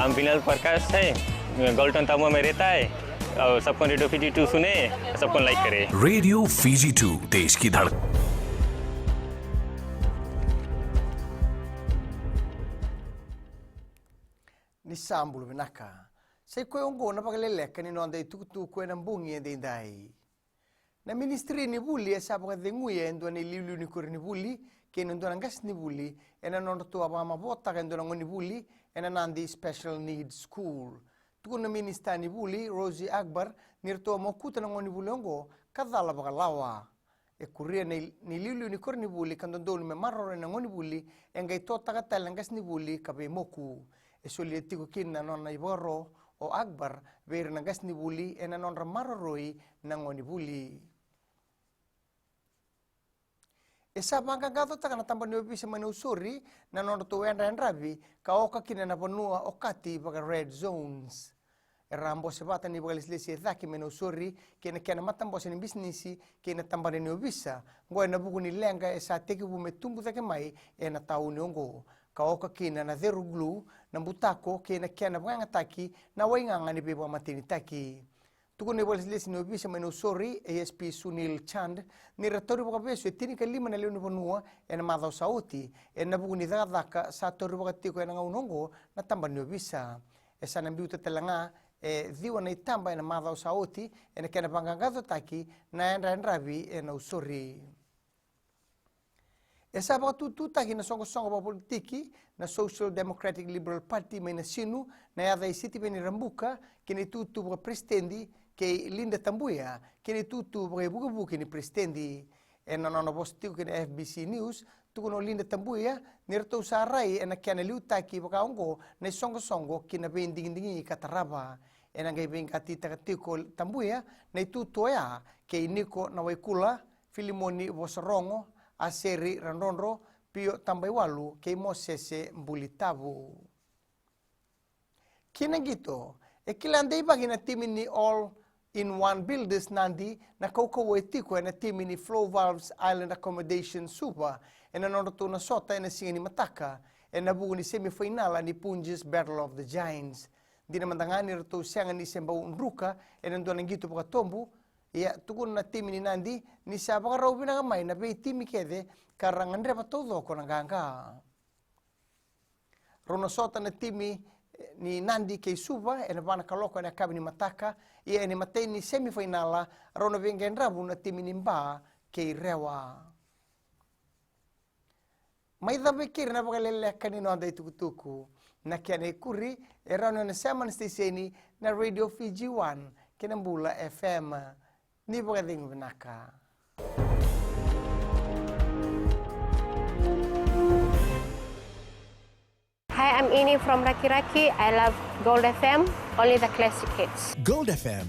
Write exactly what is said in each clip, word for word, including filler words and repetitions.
नाम विनल प्रकाश है, गोल्टन तमुआ में रहता है। और सबको रेडियो फिजी टू सुने, सबको लाइक करे। रेडियो फिजी टू, देश की धड़कन। Ni sa bula vinaka. Sa i koya oqo na vakaleleka ni noda itukutuku ena bogi edaidai. Na Ministry ni Vuli e sa vakaceguya e dua na iliuliu ni koronivuli kei na dua na qasenivuli ena nodratou a vakamavoataka e dua na gonevuli ena Nadi Special Needs School. Tukuna na Minisita ni Vuli, Rosy Akbar, ni ratou a mokuta na gonevuli oqo ka cala vakalawa. E kuria na il-, na iliuliu ni koronivuli ka dodonu me maroroi na gonevuli, e qai totaka tale na qasenivuli ka veimoku. E solia tiko kina na nona ivakaro o Akbar vei ira na qasenivuli ena nodra maroroi na gonevuli. E sa vaqaqacotaka na tabana ni ovisa mai Nausori na nodratou yadrayadravi ka oka kina na vanua okati vaka red zones. Era a bose vata na ivakalesilesi e cake mai Nausori kei na kena matabose ni bisinisi kei na tabana ni ovisa, oqo ena vuku ni leqa e sa tekivu me tubu cake mai ena tauni oqo, ka oka kina na cero glue, na butako kei na kena vakayagataki na waigaga ni veivakamatenitaki. Tukuna na ivakalesilesi ni ovisa mai Nausori, A S P Sunil Chand, ni ra tauri vakavesu e tinikalima na lewe ni vanua ena macawa sa oti, ena vuku ni cakacaka sa tauri vaka tiko ena gauna oqo na tabana ni ovisa. E sa na biuta tale ga e ciwa na itaba ena macawa sa oti ena kena vaqaqacotaki na yadrayadravi e Nausori. E sa vakatututaki na soqosoqo vakapolitiki na Social Democratic Liberal Party mai Nasinu, na yaca i Sitiveni Rabuka ki na itutu vakaperesitedi kei Linda Tabuya ki na itutu vakaivukevuke ni peresitedi. Ena nona vosa tiko ki na F B C News, tukuna o Linda Tabuya ni ratou sa rai ena kena liutaki vaka oqo na isoqosoqo ki na veidigidigi ka tarava. Ena qai veiqatitaka tiko o Tabuya na itutu oya kei Niko Nawaikula, Filimoni Vosorogo, Aseri Radrodro, Pio Tabaiwalu kei Mosese Bulitavu. Ki na qito, e kila deivaki na timi ni All in One Builders Nadi na kaukauwa e tiko ena timi ni Flow Valves Island Accommodation Suva ena nodratou na sota ena siga ni mataka ena vuku ni semifainala ni Punjas Battle of the Giants. Dina mada ga ni ratou sega ni se bau druka ena dua na qito vakatobu, ia tukuna na timi ni Nadi ni sa vakarau vinaka mai na veitimi kece ka ra gadreva taucoko na qaqa. Rau na sota na timi, eh, ni Nadi kei Suva ena va na kaloko ena yakavi ni mataka, ia ena imatai ni semifainala rau na veiqadravu na timi ni Ba kei Rewa. Mai cava e keri na vakaleleka ni noda itukutuku. Na kena ikuri e rawa ni o na sema na siteseni na Radio Fiji One kei na Bula F M. Ni vakacegu vinaka. Hi, I'm Ini from Rakiraki. I love Gold F M, only the classic hits. Gold F M,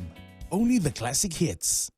only the classic hits.